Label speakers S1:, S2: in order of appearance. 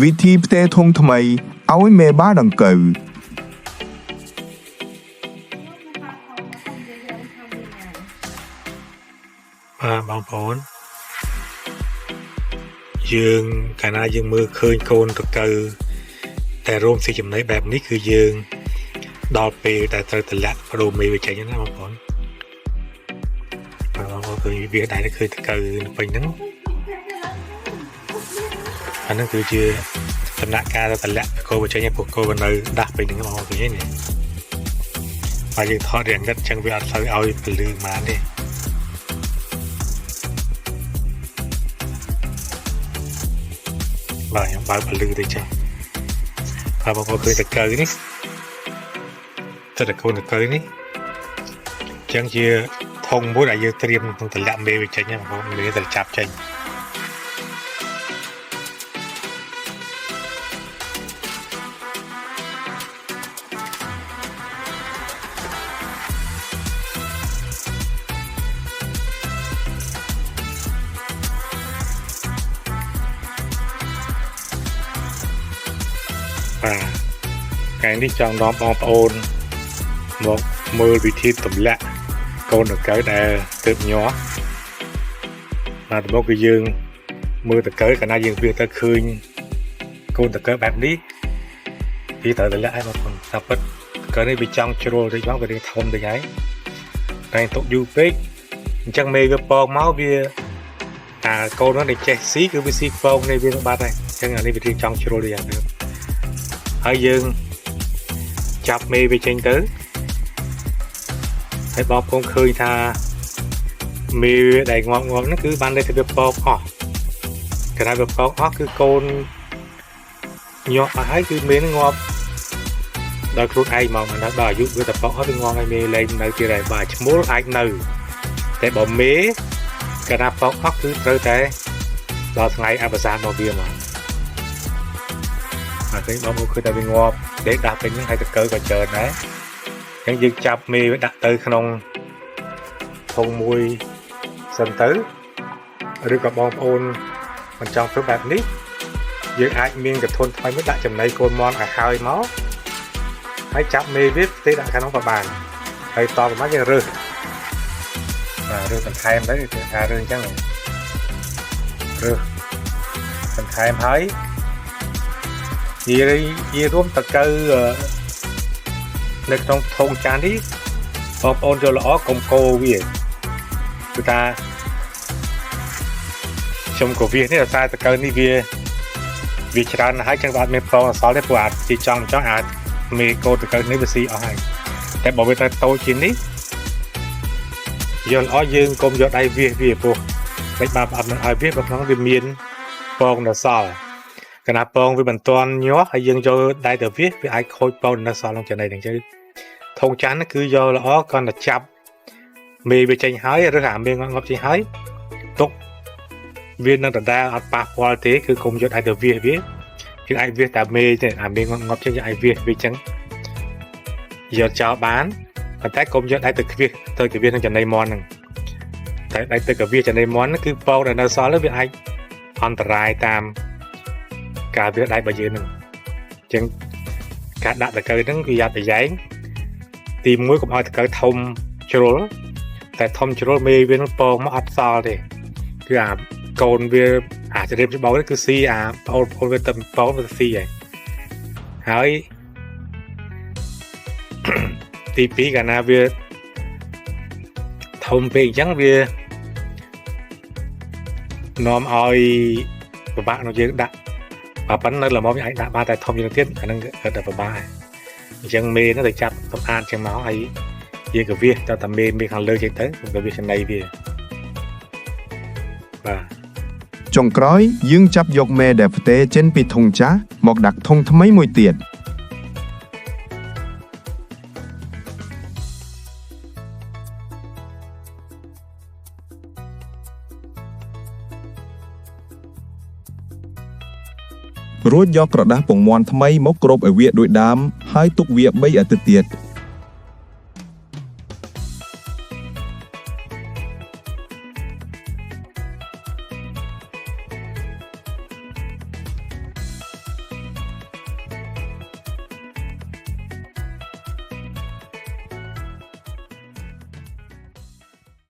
S1: វិធីផ្ទេរធុងថ្មីឲ្យមេបាដង្កូវ
S2: បាទបងប្អូនយើងកាលណាយើងមើលឃើញកូនដង្កូវតែរោមស៊ីចំណីបែបនេះគឺយើងដល់ពេលដែលត្រូវតម្លាក់ប្ដូរមេវាចេញណាបងប្អូនបាទបងប្អូនឃើញវាដែរឃើញដង្កូវនៅពេញហ្នឹងអាហ្នឹងគឺជាដំណាក់កាលតម្លាក់កូនវាចេញឲ្យពួកកូនវានៅដាស់ពេញហ្នឹងបងប្អូនឃើញទេនេះបាទយើងថតរាងងឹតអញ្ចឹងវាអត់សូវឲ្យពលឺបានទេ បាទខ្ញុំបើកពលឺទៅចាស់បាទបងប្អូនឃើញតកៅនេះតកូនតកៅនេះអញ្ចឹងជាធុងមួយដែលយើងត្រៀមក្នុងតម្លាក់មេវាចេញហ្នឹងបងប្អូនមេត្រូវចាប់ចេញបាទថ្ងៃនេះចង់នាំបងប្អូនមកមើលវិធីទម្លាក់កូនដង្កូវដែលទើបញាស់បាទដំបូងគឺយើងមើលដង្កូវកាលណាយើងវាទៅឃើញកូនដង្កូវបែបនេះវាត្រូវទម្លាក់ឲ្យបងប្អូនថាពិតដង្កូវនេះវាចង់ជ្រុលតិចមកវារៀងធំតិចហើយតែទុកយូរពេកអញ្ចឹងមេវាពងមកវាអាកូននោះដែលចេះស៊ីគឺវាស៊ីពងនេះវានឹងបាត់ហើយអញ្ចឹងអានេះវារៀងចង់ជ្រុលយ៉ាងនេះហើយយើងចាប់មេវាចេញទៅហើយបងប្អូនឃើញថាមេដែលងាប់ងាប់ហ្នឹងគឺបានន័យថាវាពងអស់កាលណាវាពងអស់គឺកូនញាប់អស់ហើយគឺមេហ្នឹងងាប់ដោយខ្លួនឯងមកមិនដល់អាយុវាតែពងអស់វាងាប់ហើយមេលែងនៅទៀតហើយបាទឈ្មោលអាចនៅតែបើមេកាលណាពងអស់គឺត្រូវតែដល់ថ្ងៃអវសានរបស់វាមកបាទឃើញបងប្អូនឃើញតែវាងាប់ដេកដាស់ពេញហ្នឹងហើយតកើក៏ច្រើនដែរអញ្ចឹងយើងចាប់មេវាដាក់ទៅក្នុងធុងមួយសិនទៅឬក៏បងប្អូនមិនចង់ធ្វើបែបនេះយើងអាចមានកធុនថ្មីមួយដាក់ចំណីកូនមន់ឲ្យហើយមកហើយចាប់មេវាផ្ទេរដាក់ខាងនោះក៏បានហើយតទៅមកយើងរើសបាទរើសបន្ថែមទៅគេថារើសអញ្ចឹងរើសបន្ថែមហើយនិយាយនិយាយរួមតកៅនៅក្នុងធុងចាននេះបងប្អូនយកល្អកុំកោវាគឺថាខ្ញុំក៏វានេះដោយសារតកៅនេះវាវាច្រើនណាស់ហើយចឹងវាអត់មានពងអសល់ទេព្រោះអាចជាចង់ចង់អាចមេកូនតកៅនេះវាស៊ីអស់ហើយតែបើវាទៅតូចជាងនេះយកល្អយើងកុំយកដៃវាសវាព្រោះមិនបានអត់នឹងឲ្យវាបើក្នុងវាមានពងនៅសល់កាលណាពងវាមិនទាន់ញាស់ហើយយើងយកដៃទៅវាសវាអាចខូចពងនៅសល់ក្នុងចំណីហ្នឹងចឹងធុងចាស់ហ្នឹងគឺយកល្អគ្រាន់តែចាប់មេវាចេញហើយឬអាមេងាប់ចេញហើយទុកវានឹងដដែលអត់ប៉ះពាល់ទេគឺកុំយកដៃទៅវាសវាគឺអាចវាសតែមេទេអាមេងាប់ចេញយើងអាចវាសវាចឹងយកចោលបានប៉ុន្តែកុំយកដៃទៅខ្វៀសទៅទៅវាសនឹងចំណីមន់ហ្នឹងតែដៃទៅកវាសចំណីមន់ហ្នឹងគឺពងដែលនៅសល់ហ្នឹងវាអាចអន្តរាយតាមការវាសដៃរបស់យើងហ្នឹងអញ្ចឹងការដាក់តកៅហ្នឹងគឺយ៉ាត់ប្រយែងទី1កុំឲ្យតកៅធំជ្រុលតែធំជ្រុលមេវានឹងពងមកអត់សល់ទេគឺអាកូនវាអាចរៀបច្បោកនេះគឺស៊ីអាប្អូនប្អូនវាទៅពងវាស៊ីហើយហើយទី2កាលណាវាធំពេកអញ្ចឹងវានាំឲ្យពិបាកក្នុងយើងដាក់បើប៉ុណ្ណឹងនៅល្មមយើងអាចដាក់បានតែធំជាងទៀតអាហ្នឹងគឺតែពិបាកហើយអញ្ចឹងមេហ្នឹងទៅចាប់សម្អាតចឹងមកហើយយើងក៏វាសតតែមេមេខាងលើចេញទៅក៏វាចំណីវាបាទ
S1: ចុងក្រោយយើងចាប់យកមេដែលផ្ទេរចេញពីធុងចាស់មកដាក់ធុងថ្មីមួយទៀត
S3: រួចយកក្រដាសពងមាន់ថ្មីមកគ្របឲ្យវាដូចដើមហើយទុកវា3អាទិត្យទៀត។